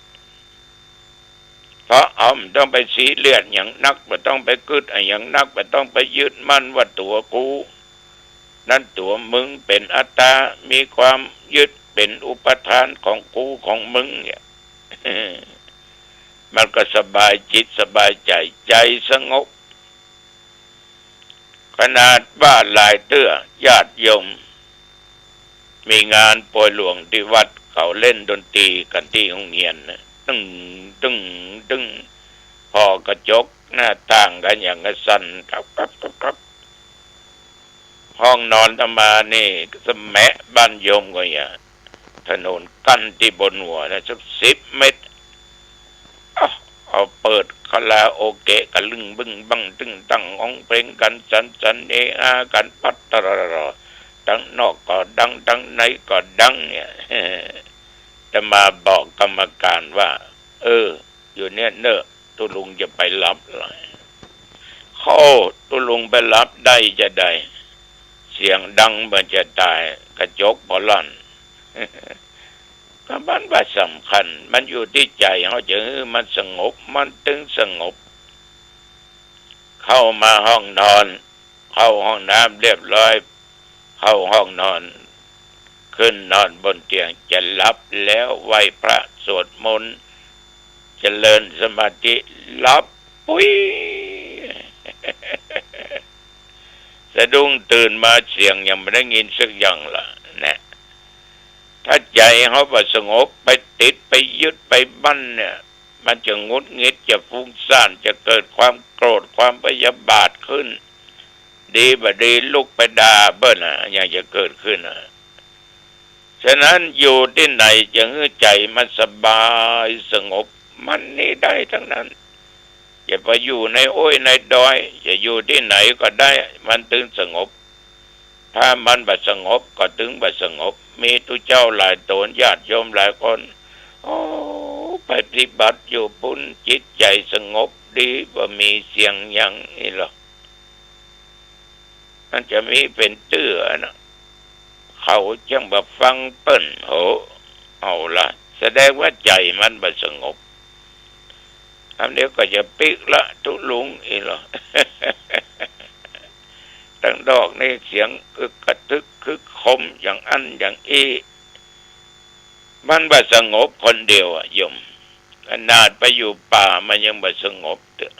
เพราะเฮาบ่ต้องไปซีเรียสหยังนัก บ่ต้องไปกึ๊ดอะหยังนัก บ่ต้องไปยึดมั่นว่าตั๋วกู นั้นตั๋วมึงเป๋นอัตตา มีความยึดเป๋นอุปาทานของกูของมึงเนี่ย มันก็สบายจิตสบายใจ๋ ใจ๋สงบ ขนาดว่าหลายเตื้อญาติโยม มีงานป่วยหลวงตี้วัด เขาเล่นดนตรีกั๋นตี้โฮงเฮียนนะ ตึ้ง ตึ้ง ตึ้ง ผ่อกระจกหน้าต่างกั๋นอย่างกะสั่น กับ กับ กับ กับ ห้องนอนอาตมานี่สะแหมะบ้านโยมก็อย่า ถนนกั้นตี้บนหัวนะ สักสิบเมตร อ๊ะ อเปิดคาราโอเกะกะลึ่งบึ้งบั้งตึ้งตั้งฮ้องเพลงกั๋นสังสรรค์เฮฮากั๋นปั๊ดตะลอด ตังนอกก็ดังตังในก็ดังเนี่ย อาตมาบอกกรรมการว่า เออ อยู่เนี่ยเน่อ ตุ๊ลุงจะไปหลับลาย โอ้ ตุ๊ลุงไปหลับได้จาใด เสียงดังเป๋นจะต๋าย กระจกบ่ลั่น ก็มันบ่สำคัญ มันอยู่ตี้ใจ๋เฮาจะหื้อมันสงบ มันตึงสงบ เข้ามาห้องนอน เข้าห้องน้ำเรียบร้อย เข้าห้องนอน ขึ้นนอนบนเตียง จะหลับแล้ว ไหว้พระสวดมนต์ เจริญสมาธิ หลับปุ๊ย สะดุ้งตื่นมาเสียงยังบ่ได้ยินสักอย่างละ แน่ ถ้าใจ๋เฮาบ่สงบ ไปติด ไปยึด ไปบั้นเนี่ย มันจะหงุดหงิด จะฟุ้งซ่าน จะเกิดความโกรธ ความพยาบาทขึ้น ดีบ่ดีลุกไปด่าเปิ้นน่ะ ยังจะเกิดขึ้นน่ะ ฉะนั้นอยู่ตี้ไหนจะหื้อใจ๋มันสบายสงบ มันนี่ได้ตังนั้น จะไปอยู่ในห้วยในดอย จะอยู่ตี้ไหนก็ได้ มันตึงสงบ ถ้ามันบ่สงบก็ตึงบ่สงบ มีตุ๊เจ้าหลายต๋น ญาติโยมหลายคน โอ้ ไปปฏิบัติอยู่ปุ้น จิตใจ๋สงบดี บ่มีเสียงหยังอี้หรอก มันจะมีเป๋นเตื้อนะ เขาจั้งบ่ฟังเปิ้น โห เอาละ แสดงว่าใจ๋มันบ่สงบ อันเดียวก็จะปิ๊กละตุ๊ลุงอี้หรอก ตังนอกนี่เสียงอึกกระทึกคึกโครมอย่างอั้นอย่างอี้ มันบ่สงบคนเดียวอะโยม ขนาดไปอยู่ป่ามันยังบ่สงบเตื้อ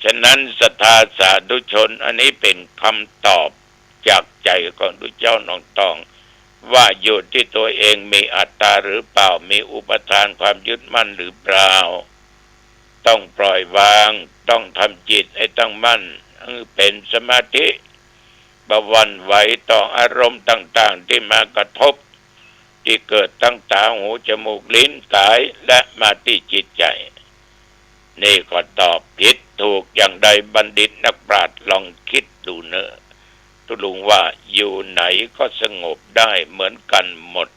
ฉะนั้นศรัทธาสาธุชน อันนี้เป๋นกำตอบจากใจ๋ของตุ๊เจ้าน้องตอง ว่าอยู่ตี้ตั๋วเองมีอัตตาหรือเปล่า มีอุปาทานความยึดมั่นหรือเปล่า ต้องปล่อยวาง ต้องทำจิตให้ตั้งมั่น หื้อเป๋นสมาธิ บ่หวั่นไหวต่ออารมณ์ต่างๆ ตี้มากระทบ ตี้เกิดตังต๋า หู จมูก ลิ้น ก๋าย และมาตี้จิตใจ๋ นี่ก็ตอบผิดถูกอย่างใด บัณฑิตนักปราชญ์ลองกึ๊ดดูเน่อ ตุ๊ลุงว่าอยู่ไหนก็สงบได้เหมือนกั๋นหมด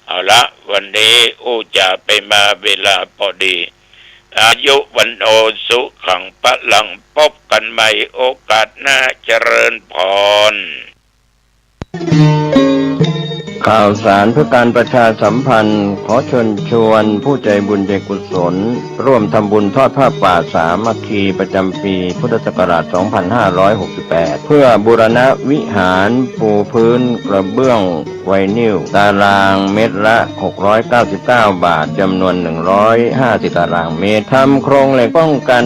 เอาละ วันนี้อู้จ๋าไปมาเวลาปอดี อายุ วัณโณ สุขัง พลัง ปบกั๋นใหม่โอกาสหน้า เจริญพร ข่าวสารเพื่อการประชาสัมพันธ์ ขอเชิญชวนผู้ใจ๋บุญใจ๋กุศล ร่วมทำบุญทอดผ้าป่าสามัคคีประจ๋ำปี๋พุทธศักราช สองพันห้าร้อยหกสิบแปด เพื่อบูรณะวิหาร ปูพื้นกระเบื้อง ไวนิล ตารางเมตรละ หกร้อยเก้าสิบเก้าบาท จ๋ำนวน หนึ่งร้อยห้าสิบตารางเมตร ทำโครงเหล็กป้องกั๋น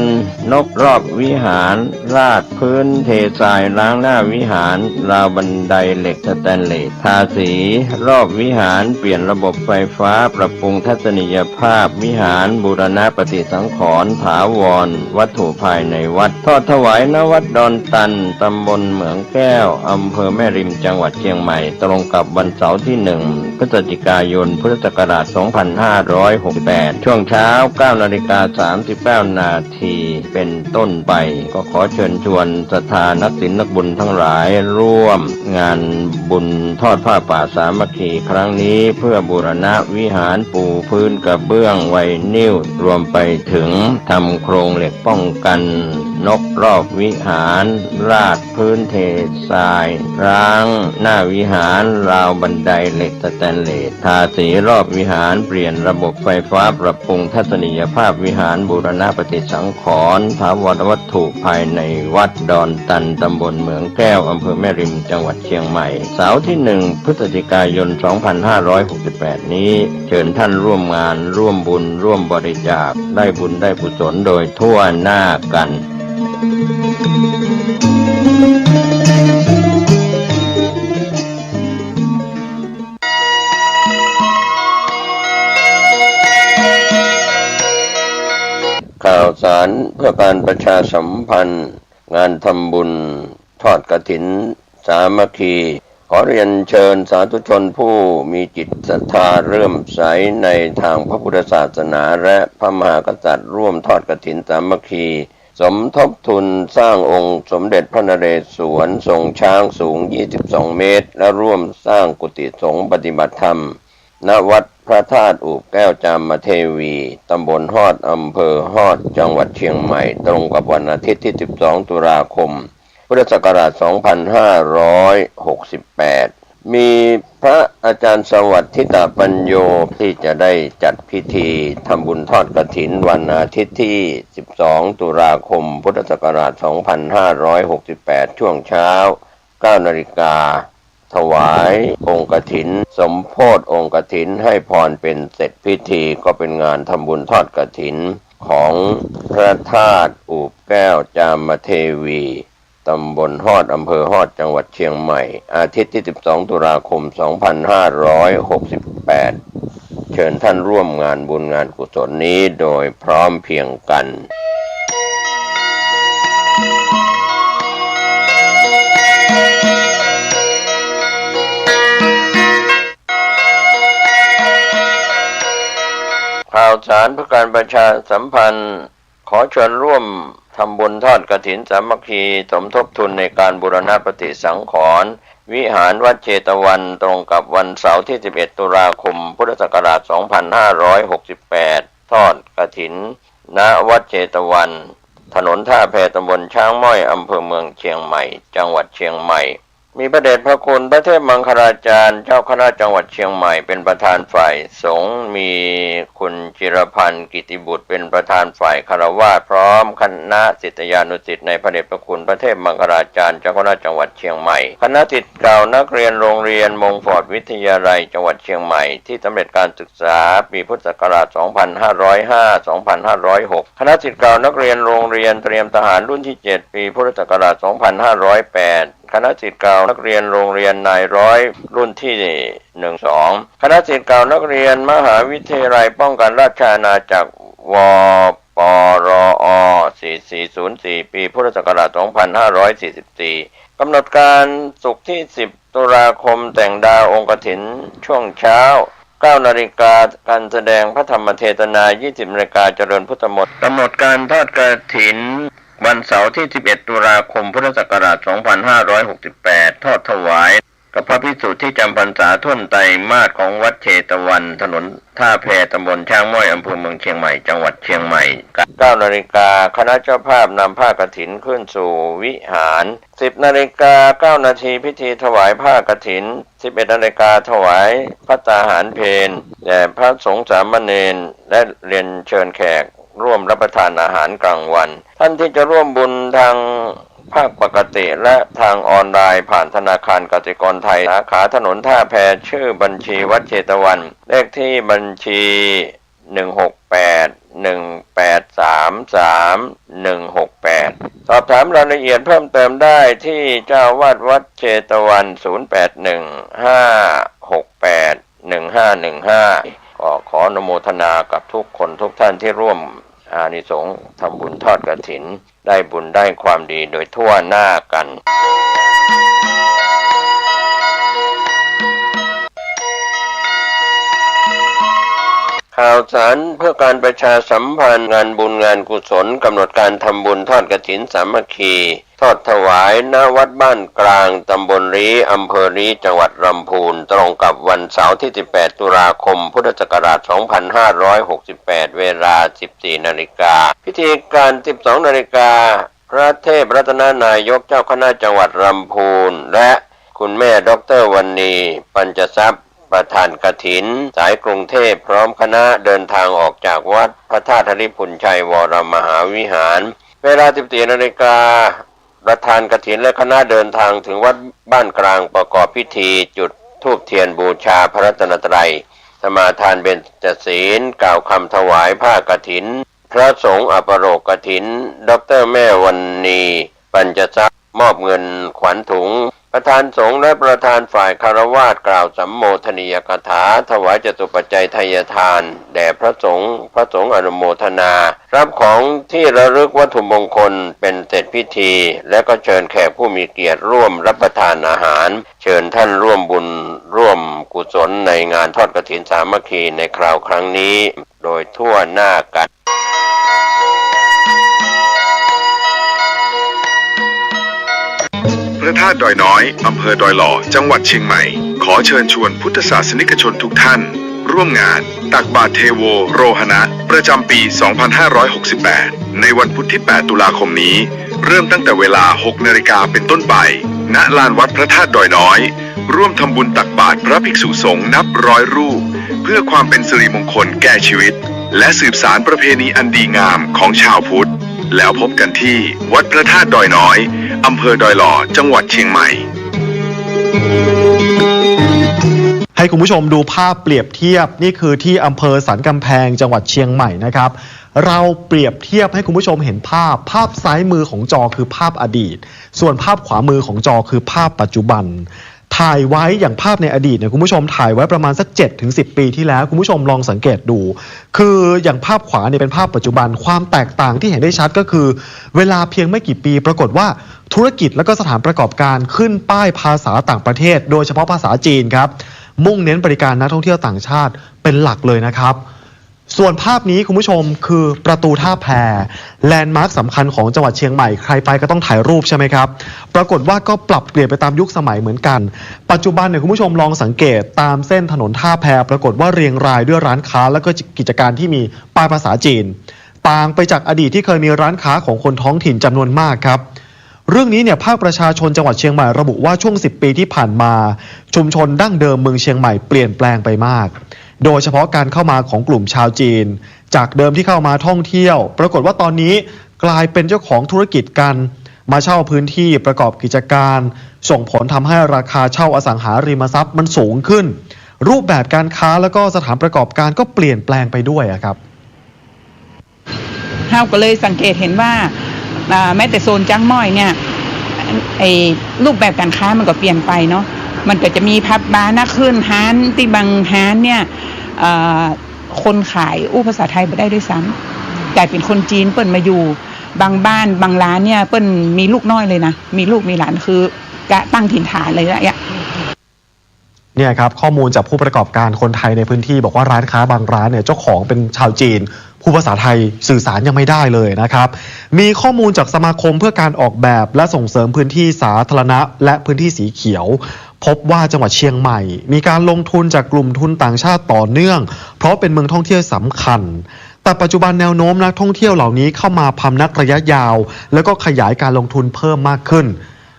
นกรอบวิหาร ลาดพื้นเททราย ล้างหน้าวิหาร ราวบันไดเหล็กสแตนเลส ทาสีรอบวิหาร เปลี่ยนระบบไฟฟ้า ปรับปรุงทัศนียภาพวิหาร บูรณะปฏิสังขรณ์ถาวรวัตถุภายในวัด ทอดถวาย ณ วัดดอนตัน ตำบลเหมืองแก้ว อำเภอแม่ริม จังหวัดเชียงใหม่ ตรงกับวันเสาร์ที่ หนึ่ง พฤศจิกายน พุทธศักราช สองพันห้าร้อยหกสิบแปด ช่วงเช้า เก้านาฬิกา สามสิบเก้านาที เป็นต้นไป ก็ขอเชิญชวนศรัทธานักศีลนักบุญทั้งหลาย ร่วมงานบุญทอดผ้าป่าสามัคคีครั้งนี้ เพื่อบูรณะวิหาร ปูพื้นกระเบื้อง ไวนิล รวมไปถึงทำโครงเหล็กป้องกั๋นนกรอบวิหาร ลาดพื้นเททราย ล้างหน้าวิหาร ราวบันไดเหล็กสแตนเลส ทาสีรอบวิหาร เปลี่ยนระบบไฟฟ้า ปรับปรุงทัศนียภาพวิหาร บูรณะปฏิสังขรณ์ถาวรวัตถุภายในวัดดอนตัน ตำบลเหมืองแก้ว อำเภอแม่ริม จังหวัดเชียงใหม่ เสาร์ที่ หนึ่ง พฤศจิกายน สองพันห้าร้อยหกสิบแปด นี้ เชิญท่านร่วมงาน ร่วมบุญ ร่วมบริจาค ได้บุญได้กุศลโดยทั่วหน้ากั๋น ข่าวสารเพื่อการประชาสัมพันธ์ งานทำบุญทอดกฐินสามัคคี ขอเรียนเชิญสาธุชนผู้มีจิตศรัทธาเลื่อมใสในทางพระพุทธศาสนาและพระมหากษัตริย์ ร่วมทอดกฐินสามัคคี สมทบทุนสร้างองค์สมเด็จพระนเรศวรทรงช้างสูง ยี่สิบสอง เมตร และร่วมสร้างกุฏิสงฆ์ปฏิบัติธรรม ณ วัดพระธาตุอูบแก้วจามเทวี ตำบลฮอด อำเภอฮอด จังหวัดเชียงใหม่ ตรงกับวันอาทิตย์ที่ สิบสอง ตุลาคม พุทธศักราช สองพันห้าร้อยหกสิบแปด มีพระอาจารย์สวัสดิ์ ธิตปัญโญ ที่จะได้จัดพิธีทำบุญทอดกฐินวันอาทิตย์ที่ สิบสอง ตุลาคม พุทธศักราช สองพันห้าร้อยหกสิบแปด ช่วงเช้า เก้านาฬิกา ถวายองค์กฐิน สมโภชองค์กฐิน ให้พรเป็นเสร็จพิธี ก็เป็นงานทำบุญทอดกฐินของพระธาตุอูบแก้วจามเทวี ตำบลฮอด อำเภอฮอด จังหวัดเชียงใหม่ อาทิตย์ที่ สิบสอง ตุลาคม สองพันห้าร้อยหกสิบแปด เชิญท่านร่วมงานบุญงานกุศลนี้โดยพร้อมเพรียงกัน ข่าวสารเพื่อการประชาสัมพันธ์ ขอเชิญร่วมทำบุญทอดกฐินสามัคคี สมทบทุนในการบูรณะปฏิสังขรณ์วิหารวัดเชตวัน ตรงกับวันเสาร์ที่ สิบเอ็ด ตุลาคม พุทธศักราช สองพันห้าร้อยหกสิบแปด ทอดกฐิน ณ วัดเชตวัน ถนนท่าแพ ตำบลช้างม้อย อำเภอเมืองเชียงใหม่ จังหวัดเชียงใหม่ มีพระเดชพระคุณพระเทพมังคลาจารย์ เจ้าคณะจังหวัดเชียงใหม่ เป็นประธานฝ่ายสงฆ์ มีคุณจิรพันธ์ กิติบุตร เป็นประธานฝ่ายฆราวาส พร้อมคณะศิษยานุศิษย์ในพระเดชพระคุณพระเทพมังคลาจารย์ เจ้าคณะจังหวัดเชียงใหม่ คณะศิษย์เก่านักเรียนโรงเรียนมงฟอร์ดวิทยาลัย จังหวัดเชียงใหม่ ที่สำเร็จการศึกษาปีพุทธศักราช สองพันห้าร้อยห้า สองพันห้าร้อยหก คณะศิษย์เก่านักเรียนโรงเรียนเตรียมทหารรุ่นที่ เจ็ด ปีพุทธศักราช สองพันห้าร้อยแปด คณะศิษย์เก่านักเรียนโรงเรียนนายร้อยรุ่นที่ หนึ่งสอง คณะศิษย์เก่านักเรียนมหาวิทยาลัยป้องกันราชอาณาจักร วปรอ สี่สี่ศูนย์สี่ ปีพุทธศักราช สองพันห้าร้อยสี่สิบสี่ กำหนดการศุกร์ที่ สิบ ตุลาคม แต่งดาวองค์กฐินช่วงเช้า เก้านาฬิกา การแสดงพระธรรมเทศนา ยี่สิบนาฬิกา เจริญพุทธมนต์ กำหนดการทอดกฐิน วันเสาร์ที่ สิบเอ็ด ตุลาคม พุทธศักราช สองพันห้าร้อยหกสิบแปด ทอดถวายกับพระภิกษุที่จำพรรษาถ้วนไตรมาสของวัดเชตวัน ถนนท่าแพ ตำบลช้างม้อย อำเภอเมืองเชียงใหม่ จังหวัดเชียงใหม่ เก้านาฬิกา คณะเจ้าภาพนำผ้ากฐินขึ้นสู่วิหาร สิบนาฬิกา เก้านาที พิธีถวายผ้ากฐิน สิบเอ็ดนาฬิกา ถวายภัตตาหารเพลแด่พระสงฆ์สามเณร และเรียนเชิญแขกร่วมรับประทานอาหารกลางวัน ท่านที่จะร่วมบุญทางภาคปกติและทางออนไลน์ ผ่านธนาคารกสิกรไทย สาขาถนนท่าแพ ชื่อบัญชีวัดเชตวัน เลขที่บัญชี หนึ่งหกแปด หนึ่งแปดสามสาม หนึ่งหกแปด สอบถามรายละเอียดเพิ่มเติมได้ที่เจ้าอาวาสวัดเชตวัน ศูนย์แปดหนึ่ง ห้าหกแปด หนึ่งห้าหนึ่งห้า ก็ขออนุโมทนากับทุกคนทุกท่านที่ร่วมอานิสงส์ทำบุญทอดกฐิน ได้บุญได้ความดีโดยทั่วหน้ากัน ข่าวสารเพื่อการประชาสัมพันธ์ งานบุญงานกุศล กำหนดการทำบุญทอดกฐินสามัคคี ทอดถวาย ณ วัดบ้านกลาง ตำบลลี้ อำเภอลี้ จังหวัดลำพูน ตรงกับวันเสาร์ที่ สิบแปด ตุลาคม พุทธศักราช สองพันห้าร้อยหกสิบแปด เวลา สิบสี่นาฬิกา พิธีการ สิบสองนาฬิกา พระเทพรัตนนายก เจ้าคณะจังหวัดลำพูน และคุณแม่ด็อกเตอร์วรรณี ปัญจทรัพย์ ประธานกฐิน สายกรุงเทพ พร้อมคณะเดินทางออกจากวัดพระธาตุหริภุญชัย วรมหาวิหาร เวลา สิบสี่นาฬิกา ประธานกฐินและคณะเดินทางถึงวัดบ้านกลาง ประกอบพิธีจุดธูปเทียนบูชาพระรัตนตรัย สมาทานเบญจศีล กล่าวคำถวายผ้ากฐิน พระสงฆ์อัปโลกกฐิน ด็อกเตอร์แม่วรรณี ปัญจทรัพย์ มอบเงินขวัญถุง ประธานสงฆ์และประธานฝ่ายฆราวาสกล่าวสัมโมทนียกถา ถวายจตุปัจจัยทายทานแด่พระสงฆ์ พระสงฆ์อนุโมทนา รับของที่ระลึกวัตถุมงคลเป็นเสร็จพิธี และก็เชิญแขกผู้มีเกียรติร่วมรับประทานอาหาร เชิญท่านร่วมบุญร่วมกุศลในงานทอดกฐินสามัคคีในคราวครั้งนี้ โดยทั่วหน้ากัน พระธาตุดอยน้อย อำเภอดอยหล่อ จังหวัดเชียงใหม่ ขอเชิญชวนพุทธศาสนิกชนทุกท่าน ร่วมงานตักบาตรเทโวโรหณะ ประจำปี สองพันห้าร้อยหกสิบแปด ในวันพุธที่ แปด ตุลาคมนี้ เริ่มตั้งแต่เวลา หก นาฬิกาเป็นต้นไป ณ ลานวัดพระธาตุดอยน้อย ร่วมทำบุญตักบาตรพระภิกษุสงฆ์นับร้อยรูป เพื่อความเป็นสิริมงคลแก่ชีวิต และสืบสานประเพณีอันดีงามของชาวพุทธ แล้วพบกันที่วัดพระธาตุดอยน้อย อำเภอดอยหล่อ จังหวัดเชียงใหม่ ให้คุณผู้ชมดูภาพเปรียบเทียบ นี่คือที่อำเภอสันกำแพงจังหวัดเชียงใหม่นะครับ เราเปรียบเทียบให้คุณผู้ชมเห็นภาพ ภาพซ้ายมือของจอคือภาพอดีต ส่วนภาพขวามือของจอคือภาพปัจจุบัน ถ่ายไว้อย่างภาพในอดีตเนี่ยคุณผู้ชมถ่ายไว้ประมาณสัก เจ็ดถึงสิบ ปีที่แล้ว คุณผู้ชมลองสังเกตดู คืออย่างภาพขวาเนี่ยเป็นภาพปัจจุบัน ความแตกต่างที่เห็นได้ชัดก็คือ เวลาเพียงไม่กี่ปีปรากฏว่าธุรกิจแล้วก็สถานประกอบการขึ้นป้ายภาษาต่างประเทศ โดยเฉพาะภาษาจีนครับ มุ่งเน้นบริการนักท่องเที่ยวต่างชาติเป็นหลักเลยนะครับ ส่วนภาพนี้คุณผู้ชมคือประตูท่าแพ แลนด์มาร์คสำคัญของจังหวัดเชียงใหม่ ใครไปก็ต้องถ่ายรูปใช่ไหมครับ ปรากฏว่าก็ปรับเปลี่ยนไปตามยุคสมัยเหมือนกัน ปัจจุบันเนี่ยคุณผู้ชมลองสังเกตตามเส้นถนนท่าแพ ปรากฏว่าเรียงรายด้วยร้านค้า แล้วก็กิจการที่มีป้ายภาษาจีน ต่างไปจากอดีตที่เคยมีร้านค้าของคนท้องถิ่นจำนวนมากครับ เรื่องนี้เนี่ยภาคประชาชนจังหวัดเชียงใหม่ระบุว่าช่วง สิบ ปีที่ผ่านมา ชุมชนดั้งเดิมเมืองเชียงใหม่เปลี่ยนแปลงไปมาก โดยเฉพาะการเข้ามาของกลุ่มชาวจีน จากเดิมที่เข้ามาท่องเที่ยว ปรากฏว่าตอนนี้กลายเป็นเจ้าของธุรกิจกัน มาเช่าพื้นที่ประกอบกิจการ ส่งผลทำให้ราคาเช่าอสังหาริมทรัพย์มันสูงขึ้น รูปแบบการค้าแล้วก็สถานประกอบการก็เปลี่ยนแปลงไปด้วยอะครับ เฮาก็เลยสังเกตเห็นว่าอ่าแม้แต่โซนจ๊างม้อยเนี่ยไอ้รูปแบบก๋านค้ามันก็เปลี่ยนไปเนาะ มันก็จะมีผับบาร์นักขึ้น ฮ้านตี้บางฮ้านเนี่ยอ่าคนขายอู้ภาษาไทยบ่ได้ด้วยซ้ำ กลายเป๋นคนจีนเปิ้นมาอยู่ บางบ้านบางร้านเนี่ยเปิ้นมีลูกน้อยเลยนะ มีลูกมีหลานคือกะตั้งถิ่นฐานเลยอะ เนี่ยครับ ข้อมูลจากผู้ประกอบการคนไทยในพื้นที่บอกว่าร้านค้าบางร้านเนี่ยเจ้าของเป็นชาวจีน พูดภาษาไทยสื่อสารยังไม่ได้เลยนะครับ มีข้อมูลจากสมาคมเพื่อการออกแบบและส่งเสริมพื้นที่สาธารณะและพื้นที่สีเขียว พบว่าจังหวัดเชียงใหม่ มีการลงทุนจากกลุ่มทุนต่างชาติต่อเนื่อง เพราะเป็นเมืองท่องเที่ยวสำคัญ แต่ปัจจุบันแนวโน้มนักท่องเที่ยวเหล่านี้เข้ามาพำนักระยะยาว แล้วก็ขยายการลงทุนเพิ่มมากขึ้น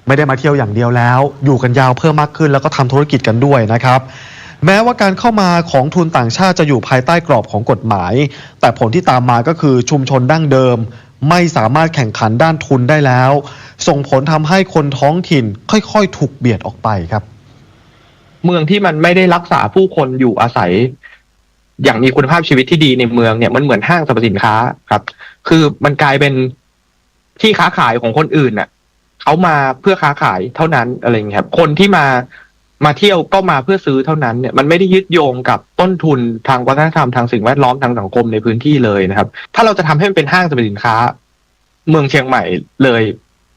ไม่ได้มาเที่ยวอย่างเดียวแล้ว อยู่กันยาวเพิ่มมากขึ้น แล้วก็ทำธุรกิจกันด้วยนะครับ แม้ว่าการเข้ามาของทุนต่างชาติจะอยู่ภายใต้กรอบของกฎหมาย แต่ผลที่ตามมาก็คือชุมชนดั้งเดิม ไม่สามารถแข่งขันด้านทุนได้แล้ว ส่งผลทำให้คนท้องถิ่นค่อยๆ ถูกเบียดออกไปครับ เมืองที่มันไม่ได้รักษาผู้คนอยู่อาศัย อย่างมีคุณภาพชีวิตที่ดีในเมืองเนี่ย มันเหมือนห้างสรรพสินค้าครับ คือมันกลายเป็นที่ค้าขายของคนอื่นน่ะ เขามาเพื่อค้าขายเท่านั้นอะไรอย่างเงี้ยครับ คนที่มามาเที่ยวก็มาเพื่อซื้อเท่านั้นเนี่ย มันไม่ได้ยึดโยงกับต้นทุนทางวัฒนธรรม ทางสิ่งแวดล้อม ทางสังคมในพื้นที่เลยนะครับ ถ้าเราจะทำให้มันเป็นห้างสรรพสินค้า เมืองเชียงใหม่เลย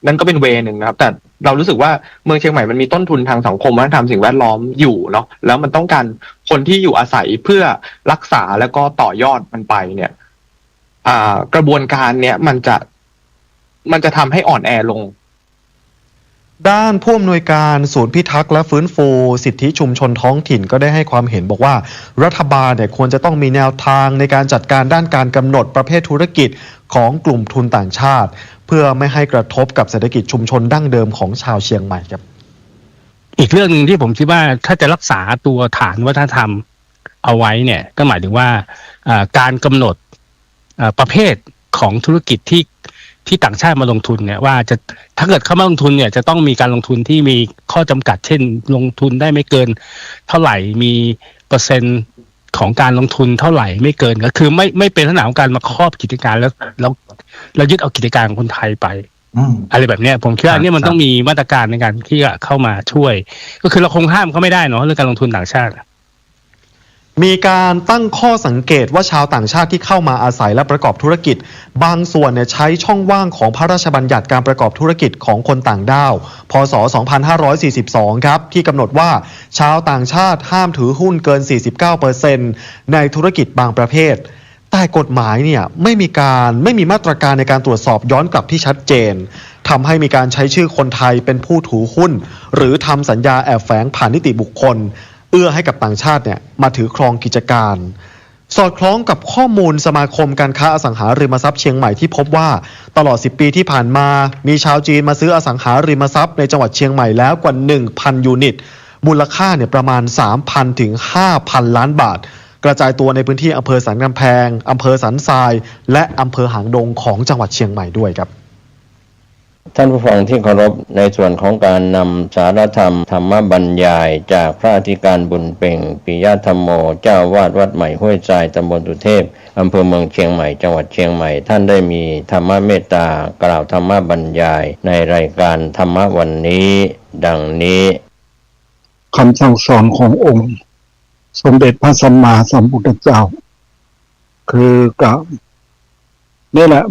นั่นก็เป็นเวย์หนึ่งนะครับ แต่เรารู้สึกว่าเมืองเชียงใหม่มันมีต้นทุนทางสังคมวัฒนธรรมสิ่งแวดล้อมอยู่เนาะ แล้วมันต้องการคนที่อยู่อาศัยเพื่อรักษาแล้วก็ต่อยอดมันไปเนี่ย อ่า กระบวนการเนี้ยมันจะมันจะทำให้อ่อนแอลง ด้านผู้อำนวยการศูนย์พิทักษ์และฟื้นฟูสิทธิชุมชนท้องถิ่นก็ได้ให้ความเห็นบอกว่า รัฐบาลเนี่ยควรจะต้องมีแนวทางในการจัดการด้านการกำหนดประเภทธุรกิจของกลุ่มทุนต่างชาติ เพื่อไม่ให้กระทบกับเศรษฐกิจชุมชนดั้งเดิมของชาวเชียงใหม่ครับ อีกเรื่องหนึ่งที่ผมคิดว่าถ้าจะรักษาตัวฐานวัฒนธรรมเอาไว้เนี่ย ก็หมายถึงว่าเอ่อการกำหนดเอ่อประเภทของธุรกิจที่ที่ต่างชาติมาลงทุนเนี่ย ว่าจะถ้าเกิดเข้ามาลงทุนเนี่ย จะต้องมีการลงทุนที่มีข้อจำกัด เช่น ลงทุนได้ไม่เกินเท่าไหร่ มีเปอร์เซ็นต์ของการลงทุนเท่าไหร่ไม่เกิน ก็คือไม่ไม่เป็นลักษณะของการมาครอบกิจการแล้วแล้วแล้วยึดเอากิจการของคนไทยไป อืม อะไรแบบเนี้ย ผมคิดว่า ครับ เนี่ยมัน ครับ ต้องมีมาตรการในการที่จะเข้ามาช่วย ก็คือเราคงห้ามเขาไม่ได้เนาะ เรื่องการลงทุนต่างชาติ มีการตั้งข้อสังเกตว่าชาวต่างชาติที่เข้ามาอาศัยและประกอบธุรกิจ บางส่วนเนี่ยใช้ช่องว่างของพระราชบัญญัติการประกอบธุรกิจของคนต่างด้าว พ.ศ. สองพันห้าร้อยสี่สิบสอง ครับ ที่กำหนดว่าชาวต่างชาติห้ามถือหุ้นเกิน สี่สิบเก้าเปอร์เซ็นต์ ในธุรกิจบางประเภท แต่กฎหมายเนี่ยไม่มีการไม่มีมาตรการในการตรวจสอบย้อนกลับที่ชัดเจนทำให้มีการใช้ชื่อคนไทยเป็นผู้ถือหุ้น หรือทำสัญญาแอบแฝงผ่านนิติบุคคล เอื้อให้กับต่างชาติเนี่ยมาถือครองกิจการ สอดคล้องกับข้อมูลสมาคมการค้าอสังหาริมทรัพย์เชียงใหม่ที่พบว่าตลอด สิบ ปีที่ผ่านมา มีชาวจีนมาซื้ออสังหาริมทรัพย์ในจังหวัดเชียงใหม่แล้วกว่า หนึ่งพัน ยูนิต มูลค่าเนี่ยประมาณ สามพัน ถึง ห้าพัน ล้านบาท กระจายตัวในพื้นที่อำเภอสันกำแพง อำเภอสันทราย และอำเภอหางดงของจังหวัดเชียงใหม่ด้วยครับ ท่านผู้ฟังที่เคารพ ในส่วนของการนำสารธรรมธรรมบรรยายจากพระอธิการบุญเพ็ง ปิยธรรมโม เจ้าอาวาสวัดใหม่ห้วยทราย ตำบลสุเทพ อำเภอเมืองเชียงใหม่ จังหวัดเชียงใหม่ ท่านได้มีธรรมเมตตากล่าวธรรมบรรยายในรายการธรรมะวันนี้ ดังนี้ คำสั่งสอนขององค์สมเด็จพระสัมมาสัมพุทธเจ้า คือกะ นี่แหละ